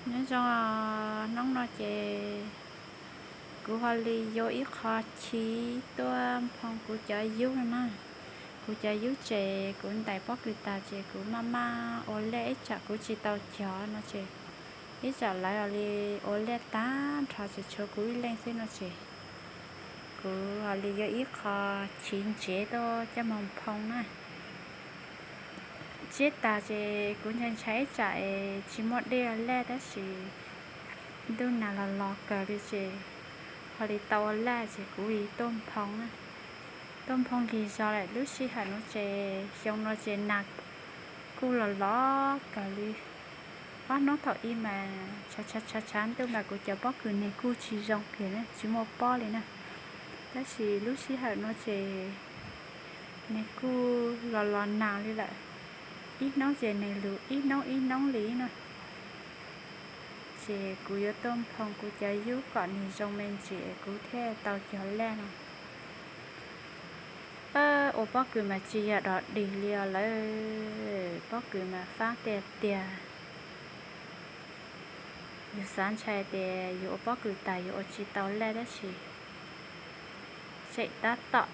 Nyob zoo, hnub no ces kuv ho li yuav ib qho chiv tuaj nphoo kuv cov yub no na. Kuv cov yub ces kuv ntais pob kws tas ces kuv maj maj ua liaj ib tsam kuv tsis tau cog no ces ib tsam lawv li ua liaj tag nrho ces tshuav kuv ib leeg xwb no ces kuv ho li yuav ib qho chiv ntsev tuaj coj mus nphoo na. Tsiab tas ces kuv ntshai ntshai ib tsam es tsis muaj dej ua liaj tab sis ntuj nag los los kawg li ces ho li tau ua liaj ces kuv li tuaj nphoo na. Tuaj nphoo lig zog lawm lub sij hawm no ces xyoo no ces nag kuj los los kawg li. Ob hnub thaum ub mas tshav tshav tshav ntuj mas kuv cov pob kws nws kuj tsis zoo kiag na, tsis muaj pob li na. Tab sis lub sij hawm no ces nws kuj los los nag li lawm, ib hnub ces nws lug ib hnub ib hnub li na. Ces kuv yuav tuaj nphoo kuv cov yub kom nws zoo me ntsis kuv thiaj tau cog liaj no. Ua pob kws mas tsis yog dog dig li os lawm, pob kws mas fab tiag tiag. Yus xav ntshai tias yus ua pob kws tas yus ua tsis tau liaj tab sis tseem tab tom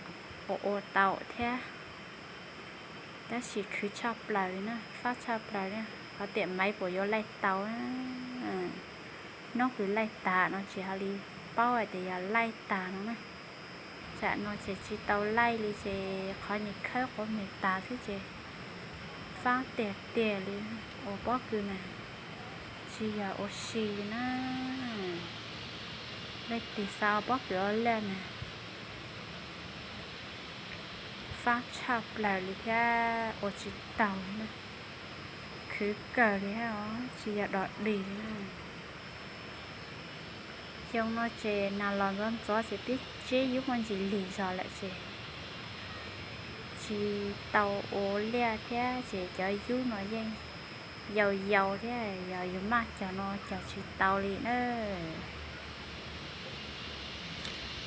ua ua tau thiab. Tab sis khwv tshaj plaws li na, fab tshaj plaws li, qhov tias maiv puas yuav laij tau. Hnub kws laij tas no ces ho li paub hais tias yog laij tas no na. Tsam no ces tsis tau laij li ces qhov nyuam khawb quav mem tas xwb ces fab tiag tiag li. Ua pob kws mas tsis yog ua si li na. Leej twg xav ua pob kws ua liaj mas fab tshaj plaws li thiab ua tsis taus na. Khwv kawg li thiab os, tsis yog dog dig li na. Xyoo no ces nag los ntxov ntxov ces peb tsiab yub muaj ntsis lig zog lawm ces tsis tau ua liaj thiab ces cov yub no yeej yau yau thiab, yog yus maj cog no cog tsis tau li na.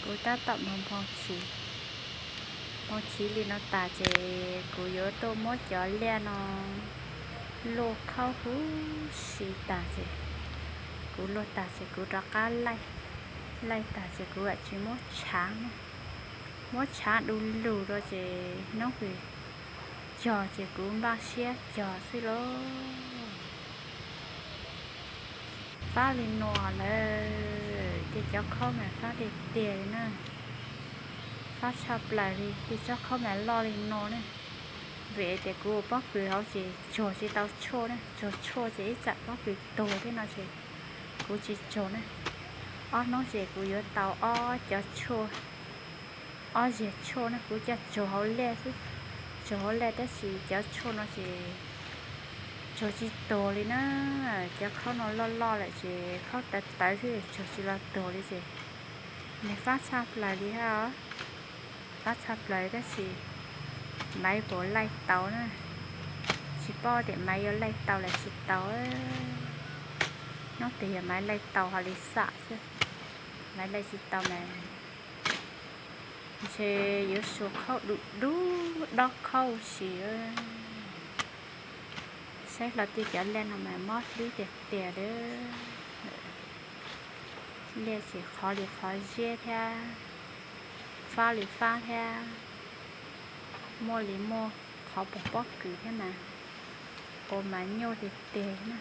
Kuv tab tom mus nphoo chiv, nphoo chiv li no tas ces kuv yuav tuaj muab cov liaj no luaj khaub huv si tas ces kuv luaj tas ces kuv rov qab laij, laij tas ces kuv vam tsis muab tshav na, muab tshav du lug rau ces hnub kws cog ces kuv npaj siab cog xwb lauj. Fab li no lawm, tej cov khaub mas fab tiag tiag li na. Fab tshaj plaws li, tej tsob khaub mas loj li no na. Vim tias kuv ua pob kws hauv ces tsuag tsis tau tshuaj na, tsuag tshuaj ces ib tsam pob kws tuag thiab no ces kuv tsis tsuag na. Ob hnub ces kuv yuav tau ob cov tshuaj, ob zeg tshuaj na, kuv coj tsuag hauv liaj xwb. Tsuag hauv liaj tab sis cov tshuaj no ces tsuag tsis tuag li na. Cov khaub no loj loj lawm ces khaub tawv tawv xwb tsuag tsis los tuag li ces nws fab tshaj plaws li hab. Fab tshaj plaws tab sis maiv puas laij tau na. Tsis paub tias maiv yuav laij tau los tsis tau. Hnub twg yog maiv laij tau ho li xam xwb. Maiv laij tsis tau mas ntshe yuav suav khaub du du dob khaub si. Saib hlo tej cov liaj no mas mob hlwb tiag tiag li. Liaj ces qhov li qhov ziab thiab, fab li fab thiab, muaj li muaj qhov pom pob kws thiab mas ua mas nyuaj tiag tiag na.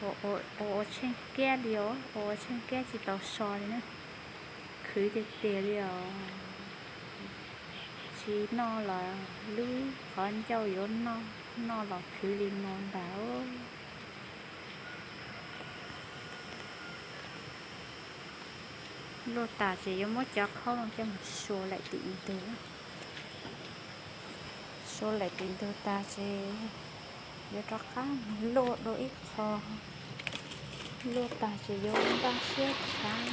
Ua ua tsheej kiab li os, ua tsheej kiab tsis tau so li na. Khwv tiag tiag li os. Tsis noj los lub qhov ncauj yuav noj, noj los khwv li no ntag. Luaj tas ces yuav muab cov khaub no coj mus sua laim tim ntug. Sua laim tim ntug tas ces yuav rov qab mus luaj dua ib qho. Luaj tas ces yuav npaj siab tshav,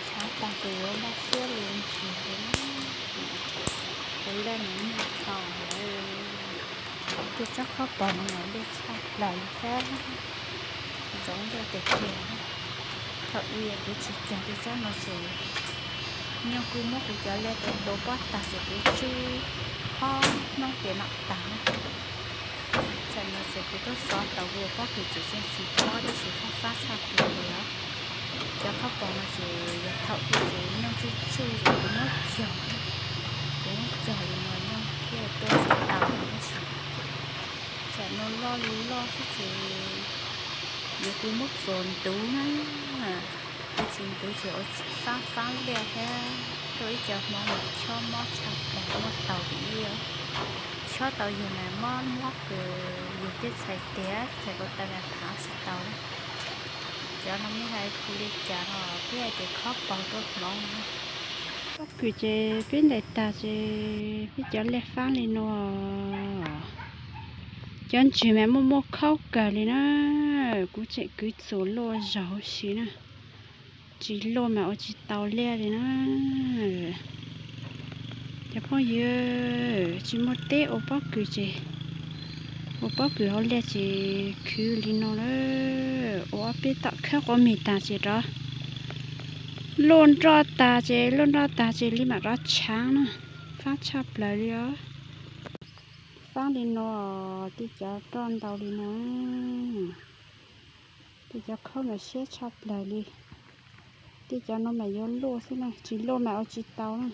tshav tas ces yuav npaj siab li ntsis. Tus lej no nyuaj dhau lawm. Tej tsob khaub pom no mas luaj tshaj plaws li thiab. Ntxoov luaj tiag tiag. Thaum ub kuv tsis cog tej tsob no ces nyuj kuj muab kuv cov liaj tua pob tag ces kuv tswb ob hnub ces mam tag na. Tam no Kuv tuaj xov tau kuv pob kws tseem tsis khob tab sis fab fab tshaj plaws li os. Cov khob pob no ces yog thaum twg ces nyooj tsuj tsuj ces kuv muab cog, kuv muab cog li no nyooj thiaj tuaj tsis tau tab sis tsam no loj li loj xwb ces yuav kuv muab txuas ntuv na. Kuv tsis ntuv ces ua fab fab liaj thiab. Tuaj ib co hmov mas chob mob tshaj plaws, muab tau vim ib chob tau yus mas mob mob kws yus tej txhais tes txhais ko taw mas thaav tsis tau. Cov no nej hais kuv li cas no peb hais tias khob paug tuaj hmoov. Pob kws ces peb ntes tag ces peb cov liaj fab li no. Cov ntsis mas muaj muaj khaub kawg li na. Kuv tseem kwv txuas luaj zaug huv si na, tsis luaj mas ua tsis tau liaj li na. Cov phooj ywg, tsis muaj teb ua pob kws ces ua pob kws hauv liaj ces khwv li no lawm. Ua ob peb tom khawb quav mis tag ces rov luaj nroj tag ces luaj nroj tag ces li mam rov tshaav na. Fab tshaj plaws li os. Fab li no, tej cov roj ntau li no, tej cov khaub mas siab tshaj plaws li. Tej cov no mas yuav luaj xwb na, tsis luaj mas ua tsis tau na.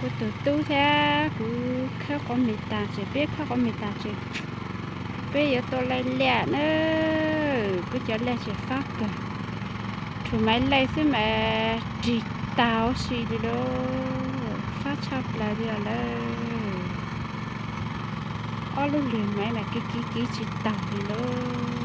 Kuv tus tub thiab kuv khawb quav mis tas ces peb khawb quav mis tas ces peb yuav tua laij liaj na. Peb cov liaj ces fab kawg, rhuav maiv laij xwb mas rig tag huv si li lauj. Fab tshaj plaws li os lawm. Ob lub lwg maiv mas kiv kiv kiv tsis taus li lauj.